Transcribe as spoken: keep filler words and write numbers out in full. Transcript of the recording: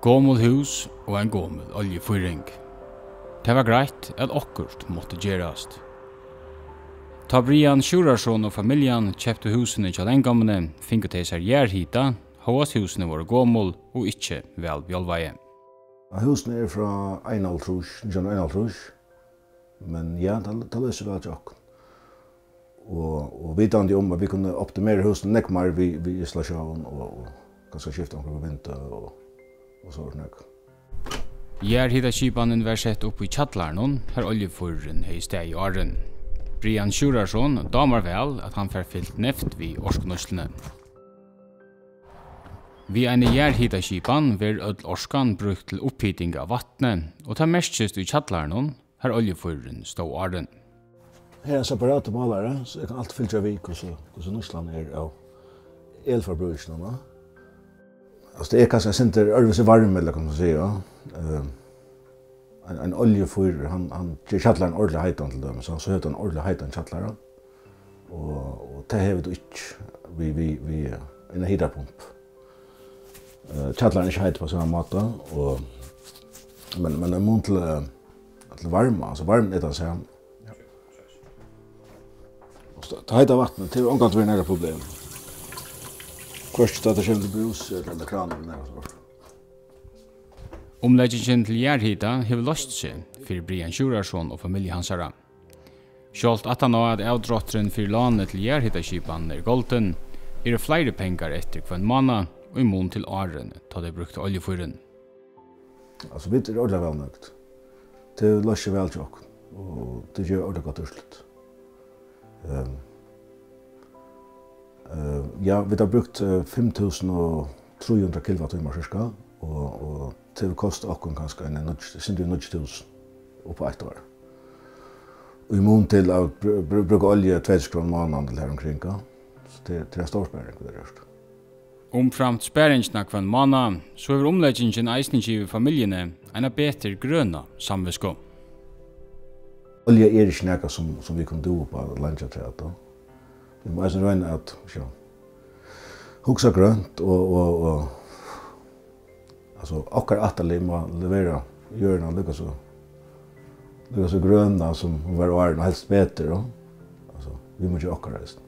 Gomul hús og ein gomul oljufýring. Tað var greitt, at okkurt mátti gerast. Tá Brian Sjúrðarson og familjan keyptu húsini hjá Langomuni, fingu tey sær jarðhita, hóast húsini vóru gomul og ikki væl bjálvað. Ja, húsini eru frá einoghálvtrýss, nítjan hundrað og einoghálvtrýss, men ja, tað, tað loysir væl hjá okkum. Og, og vitandi um, at vit kunnu optimera húsini nógv meir við, við isolatión og, og kanska skifta onkra vindu og, og sovorðið nakað. Jarðhitaskipanin var sett upp í kjallaranum, har oljufýrurin hevði staðið áðrenn. Brian Sjúrðarson dámar væl, at hann fær fylgt neyvt við orkunýtsluni. Við eini jarðhitaskipan verður øll orkan brúkt til upphiting av vatni, og tað merkist í kjallaranum, har oljufýrurin stóð áðrenn. Her er ein separatur málari, so eg kann altíð fylgja við, hvussu, hvussu nýtslan er av elforbrúkinum, va? Altso, tað er kanska eitt sindur øðrvísi varmi, ella hvat man sigur, va? Eh, ein, ein oljufýrur, hann, hann ger kjallaran ordiliga heitan til dømis, so hevur tú ein ordiliga heitan kjallara, og, og tað hevur tú ikki við, við, við eina hitapumpu. Eh, kjallarin er ikki heitur á sama máta, og, men, men í mun til, eh, til varma, altso, varmin er tann sama. Og sta-, tað heita vatnið, tað hevur ongantíð verið nakað problem. Hvørki tá tað kemur til brús ella til kranir ella nakað sovorðið. Umleggingin til jarðhita hevur loyst seg fyri Brian Sjúrðarson og familju hansara. Sjálvt aftan á, at avdrátturin fyri lánið til jarðhitaskipanina er goldin, eru fleiri pengar eftir hvønn mánað í mun til áðrenn, tá tey brúktu oljufýrin. Altso, vit eru ordiliga væl nøgd. Tað hevur loyst seg væl hjá okkum, og tað gevur ordiliga gott úrslit. Ehm, eh, ja, vit hava brúkt, eh, fimm túsund og trý hundrað kilowatttímar cirka, og, og tað hevur kostað okkum kanska eini níggju, sindur í níggju túsund upp á eitt ár. Í mun til at br-, br-, brúka olju tvey túsund krónur mánaðin til har umkring, ja. So tað, tað er ein stór sparing, vit hava gjørt. Umframt sparingina hvønn mánað, so hevur umleggingin eisini givið familjuni eina betur grøna samvitsku. Olja er ikki nakað, sum, sum vit kunnu dúva upp á leingi afturat, tá. Vit mugu eisini royna at, ja, hugsa grønt og, og, og, altso, okkara ættarlið má levera jørðina líka so, líka so grøna, sum hon var áðrenn, og helst betur, ja. Altso, vit mugu gera okkara eisini.